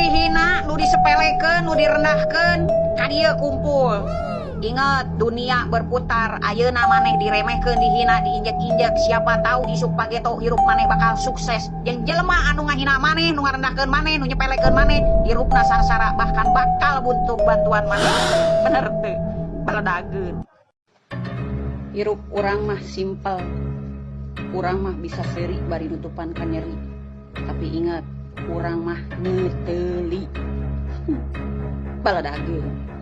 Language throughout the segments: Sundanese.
Dihina, nu disepelekeun, nu direndahkeun, ka dieu kumpul. Ingat, dunia berputar. Ayeuna maneh diremehkeun, dihina, diinjek-injek. Siapa tahu isuk pageto hirup maneh bakal sukses. Jeung jelema anu ngahina maneh, nu ngarendahkeun maneh, nu nyepelekeun maneh, hirupna sangsara bahkan bakal butuh bantuan maneh. Bener teu? Baledageun. Hirup urang mah simpel. Urang mah bisa seuri bari nutupan ka nyeri. Tapi ingat, urang mah neuteuli. Baledageun.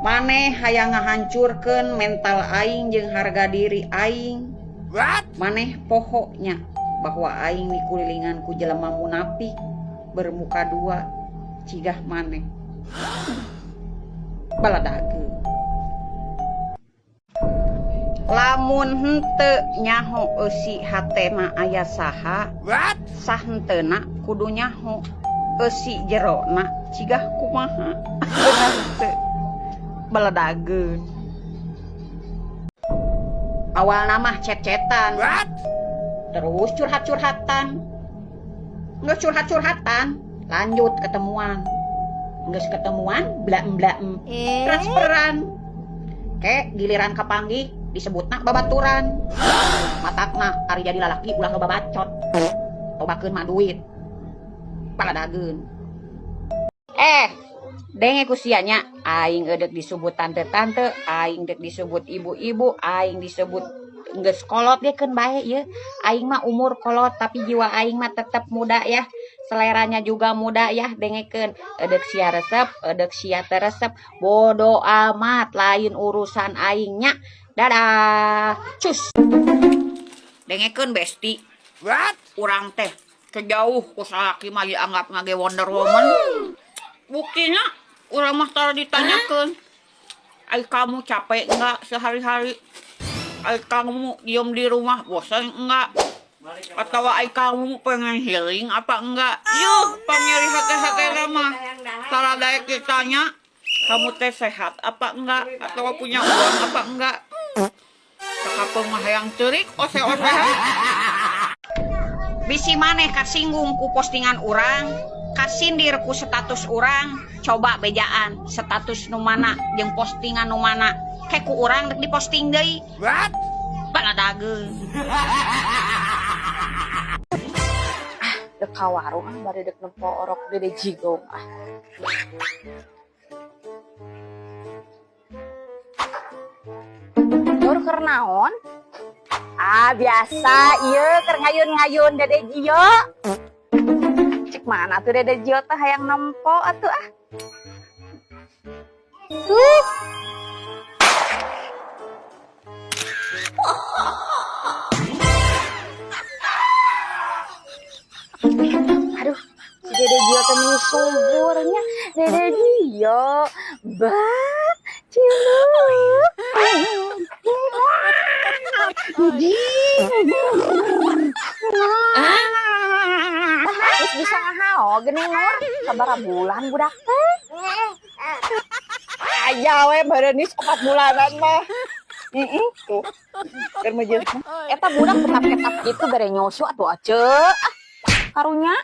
Maneh hayang ngahancurkeun mental aing jeung harga diri aing. What? Maneh poho nya bahwa aing dikulilingan ku jelema munafik bermuka dua cigah maneh. Baladageun. Lamun henteu nyaho eusi hatena aya saha, What? sah henteuna kudu nyaho eusi jerona cigah kumaha. Bener teu? Beledageun. Awalna mah chat-chatan. What? Terus curhat-curhatan. Nggak curhat-curhatan, lanjut ketemuan. Nggak ketemuan, bla-bla transferan. Ke giliran kapanggih disebutna babaturan. Matakna ari jadi lalaki ulah loba bacot. Tobakeun mah duit. Paladageun. Denge ku sia nya, aing eudek disebut tante-tante, aing deuk disebut ibu-ibu, aing disebut geus kolot ge keun bae ieu. Aing mah umur kolot tapi jiwa aing mah tetep muda ya. Seleranya juga muda ya, dengekeun. Eudek sia resep, eudek sia teu resep, bodo amat lain urusan aing nya. Dadah. Cus. Dengekeun besti. What? Urang teh kejauh ku salaki mah dianggap ngage Wonder Woman. Buktinya urang mah tara ditanyakeun. Ai kamu capek enggak sehari-hari? Ai kamu diem di rumah bosan enggak? Atau ai kamu pengen healing apa enggak? Yuh, panyeri hati-hati mah. Tara daek ditanya, kamu teh sehat apa enggak? Atau punya uang apa enggak? Sakapeung mah hayang ceurik ose-ose. Bisi maneh kasinggung ku postingan urang, kasindir ku status urang, coba bejaan status nu mana jeung postingan nu mana. Ke ku urang dek diposting deui. What? Baladageun. Ah, dek ka warung ah, bari dek nempo orok Dede Jigong ah. Nur keur naon? Ah, biasa ieu keur ngayun-ngayun Dede Gio. Cek mana tuh Dede Gio teh hayang nempo atuh ah. Tuh. Aduh, si Dede Gio teh meni suburnya. Dede Gio, bah, ciluk. Geus bisa ngahao geuning Nur, sabaraha bulan budak teh? Aya we bareunis 4 bulanan mah. Heeh, tuh. Keur meujeuh. Eta budak ketap-ketap gitu bere nyusu atuh aceu. Ah, karunya.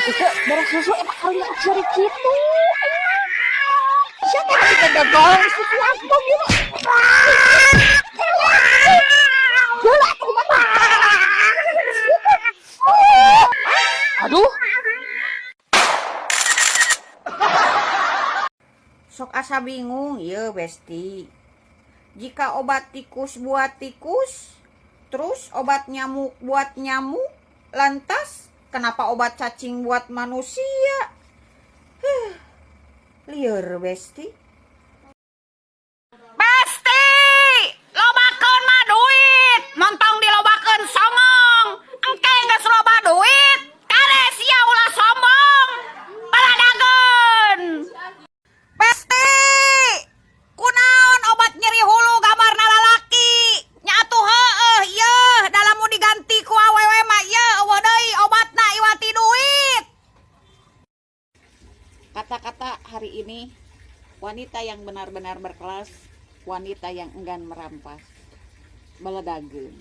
Itu beres susu eta karunya ciri kitu. Siapa yang kita dogong susu aku gitu? Gila aku mah. Aduh. Sok asa bingung ieu besti. Jika obat tikus buat tikus, terus obat nyamuk buat nyamuk, lantas kenapa obat cacing buat manusia? Huh, lieur besti. Besti, lobakeun mah duit, montong dilobakeun songong. Engke geus loba duit, kade sia ulah sombong. Baladageun. Besti, kunaon obat nyeri hulu gambarna lalaki? Nya atuh heueuh ieu, da lamun diganti ku awewe mah ieu eueuh deui obatna iwati duit. Kata-kata Kata hari ini, wanita yang benar-benar berkelas, wanita yang enggan merampas. Beledageun.